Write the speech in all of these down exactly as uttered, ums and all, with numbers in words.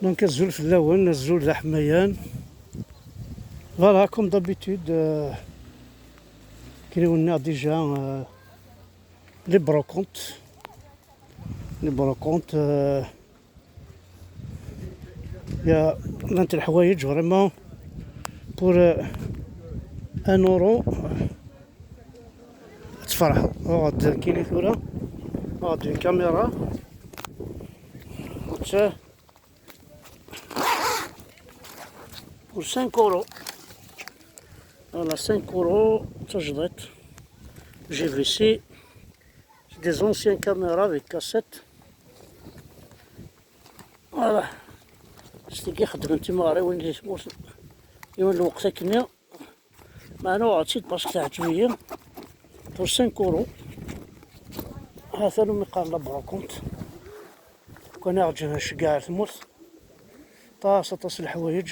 Donc, azul fell-awen, azul d aḥmayan. Voilà, comme d'habitude, euh, kien déjà, euh, les brocantes. Les brocantes, euh, il y a, llant leḥwayeǧ vraiment pour, euh, un euro. Ad tferḥeḍ. Uɣeɣ-d nekkini tura. Uɣeɣ-d une caméra. Tiens. Pour cinq euros. Voilà, cinq euros, d tajdiṭ. G V C. C'est des anciennes caméras avec cassette. Voilà. S tigi xeddmen timeɣriwin di tmurt. Yiwen lweqt akkenni. Meɛna uɣeɣ-tt-id parce que teɛǧeb-iyi. Pour cinq euros. Hatan umi qqaren la brocante. Kan aɣ-ǧǧen nceggeɛ ar tmurt. Aṭas, aṭas n leḥwayeǧ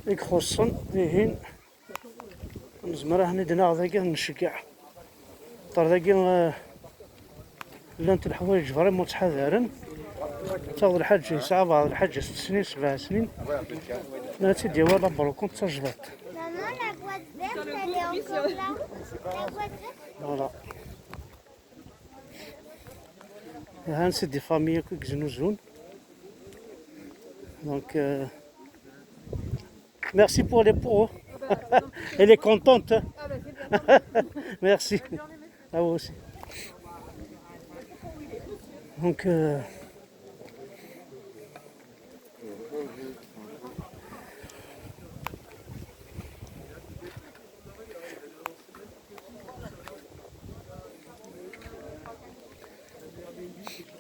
i ixuṣṣen dihin. Nezmer ad ten-id-naɣ dagi ad nceggeɛ. Ṭer dagi, eh, llant leḥwayeǧ vraiment ttḥadaren. Taɣ lḥaǧa yesɛa beɛḍ lḥaǧa sett snin, sebɛ snin. Ma ad tt-id-yawi la brocante d tajdiṭ. Maman, la boîte verte, elle est encore là. La boîte verte. Voilà. Han, c'est des familles akk i yeznuzun. Donc, euh, merci pour les pots. Elle est contente. Merci. À vous aussi. Donc, euh,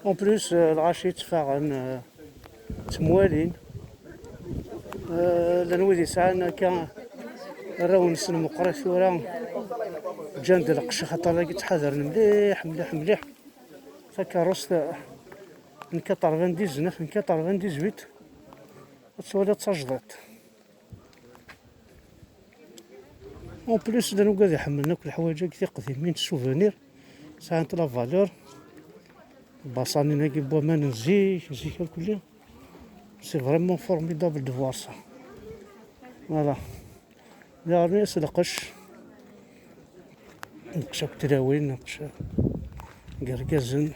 En plus, euh, lɣaci ttfaɣen, euh, ttmwalin. Euh, llan wid yesɛan akka arraw-nsen meqqrit tura, ǧǧan-d lqecc, axaṭer dagi ttḥadaren mliḥ, mliḥ, mliḥ. Takeṛṛust, euh, n quatre-vingt-dix-neuf, n quatre-vingt-dix-huit, ad twaliḍ d tajdiṭ. En plus, llan wigad iḥemmlen akk leḥwayeǧ-agi tiqdimin, souvenir, sɛant la valeur. Lbaṣanin-agi n waman n zik, zik irkelli. C'est vraiment formidable de voir ça. Voilà. Daɣen s lqecc. Nqecc akk tlawin, nqecc irgazen.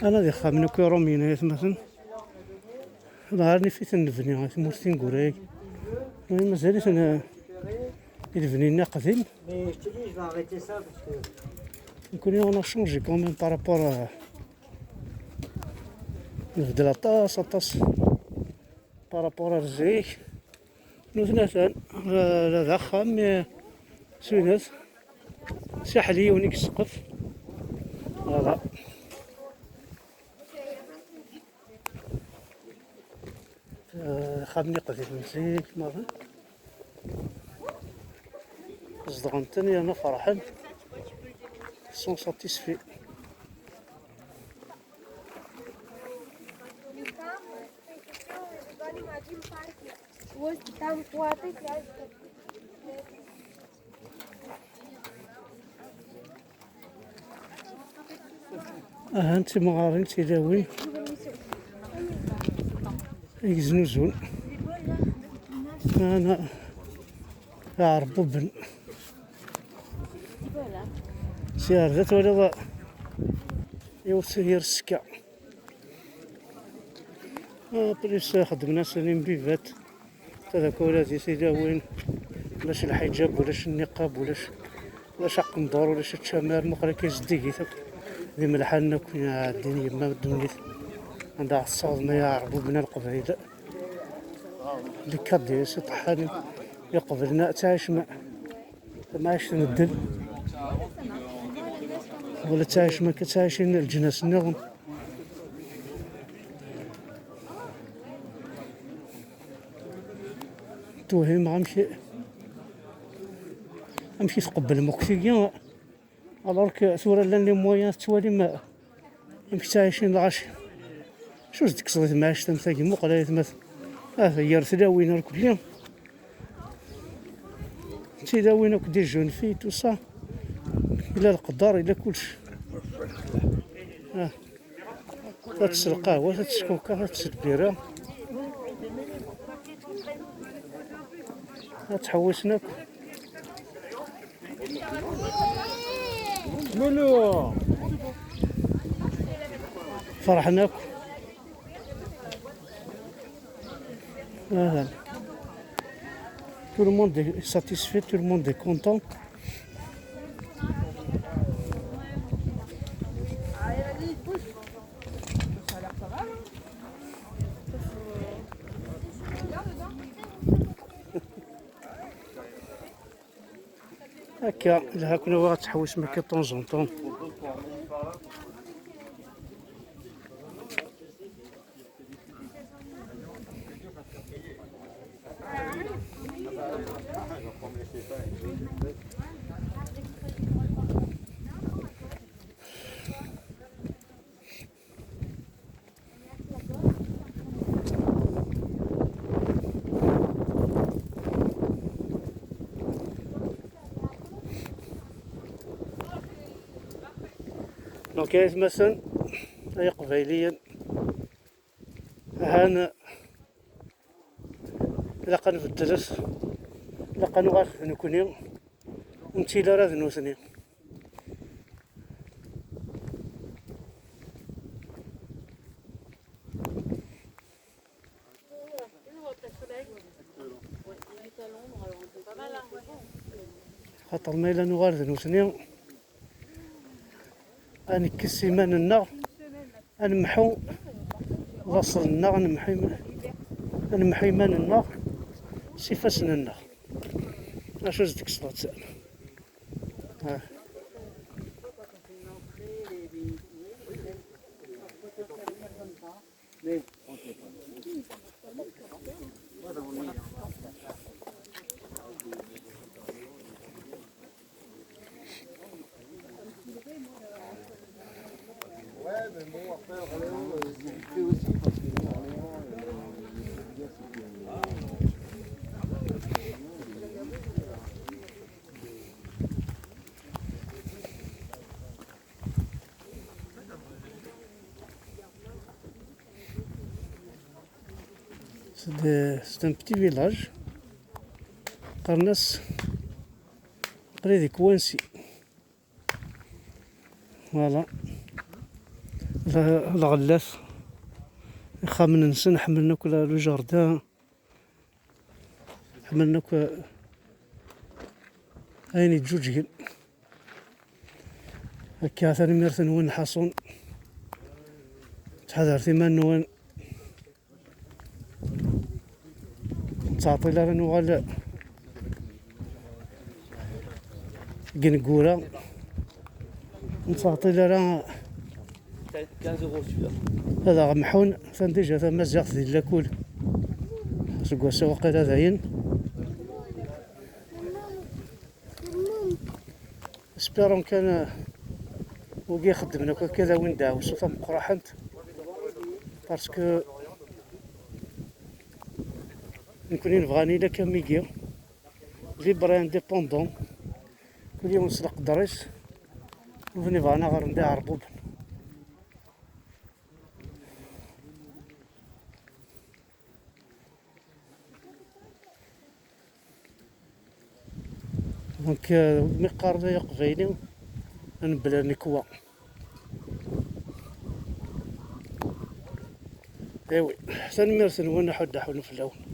Ana d ixxamen akk irumyen, ay atmaten. Dɣa rnif-iten lebni, ay tmurt tineggura-agi. Mazal-iten, eh, i lebni-nni aqdim. Nekkni, on a changé quand même par rapport à, nbeddel aṭas, aṭas par rapport ar zik. Nutni atan, la, la d axxam, eh, s winat. Saḥel yiwen i yesqef. Voilà. Eh, axxam-nni qdim n zik, maḍi. Zedɣen-ten yerna ferḥen. Sont satisfaits. Ahan d timɣarin, d tilawin i yeznuzun. Ana iɛerbuben. Si ar da twaliḍ yiwet yir ssekka. Ah, plus xedmen-asen imbibat. Tadakura di tilawin. Ulac lḥiǧab, ulac nniqab, ulac, ulac aqendur, ulac ččamar. Muqel akka zeddigit akk. D imelḥanen akk iɛeddin yemma ddunit. Anda ɣ tessaweḍ ma iɛerbuben a Leqbayel. Lkad iṭeḥḥanen iqeblen ad tɛicem tamɛict n ddel. Wala ad tɛicem akka ttɛicin leǧnas nniḍen. Twehim amek Amek i tqebblem akk tigi? Alors que tura llan les moyens, tettwalim amek ttɛicin lɣaci. Acu s-d-tekkseḍ i temɛict am tagi? Muqel ay atma. Ah, gar tlawin irkelli. Tilawin akk des jeunes filles, tout ça. Yella leqder, yella kullec. Ah. Ad tess lqahwa, ad tess kuka, ad tess lbira. Ad ttḥewwisen akk. Ferḥen akk. Voilà. Tout le monde est satisfait, tout le monde est content. Akka, lha kun ad tettḥewwisem akka de temps en temps. Donc, ay atmaten, ay iqbayliyen, han ilaq ad nbeddel, ilaq ad nuɣal d nekni, ur nettili ara d nutni. Xaṭer ma yella nuɣal d nutni, ad nekkes iman-nneɣ, ad nemḥu laṣel-nneɣ, ad nemḥu im-, ad nemḥu iman-nneɣ s ifassen-nneɣ. Acu s-d-tekkseḍ? Ah. C'est de-, c'est un petit village. Qqaren-as aql-i di Kwansi. Voilà. Lɣellat. Ixxamen-nsen ḥemmlen akk le jardin. Ḥemmlen akk ayen yeǧǧuǧgen. Akka, tanemmirt-nwen, Ḥaṣun. Ttḥadaret iman-nwen. Ur nettɛeṭṭil ara nuɣal deg ineggura. Ur nettɛeṭṭil ara. Ad aɣ-mḥun, atan déjà tamaziɣt di lakul. Seg wass-a waqila dayen. Espérons kan, euh, wigi ixeddmen akk akka d awin deɛwessu tameqqraḥent, parce que nekni nebɣa ad nili akka am wigi, libre et indépendant, kul yiwen s leqder-is, ur bɣan ad ɣren d iɛerbuben. Donc, euh, mi qqaren ay aqbayli, ad nebder nekwa. Ewi, tanemmirt-nwen, aḥuddu aḥunnu fell-awen.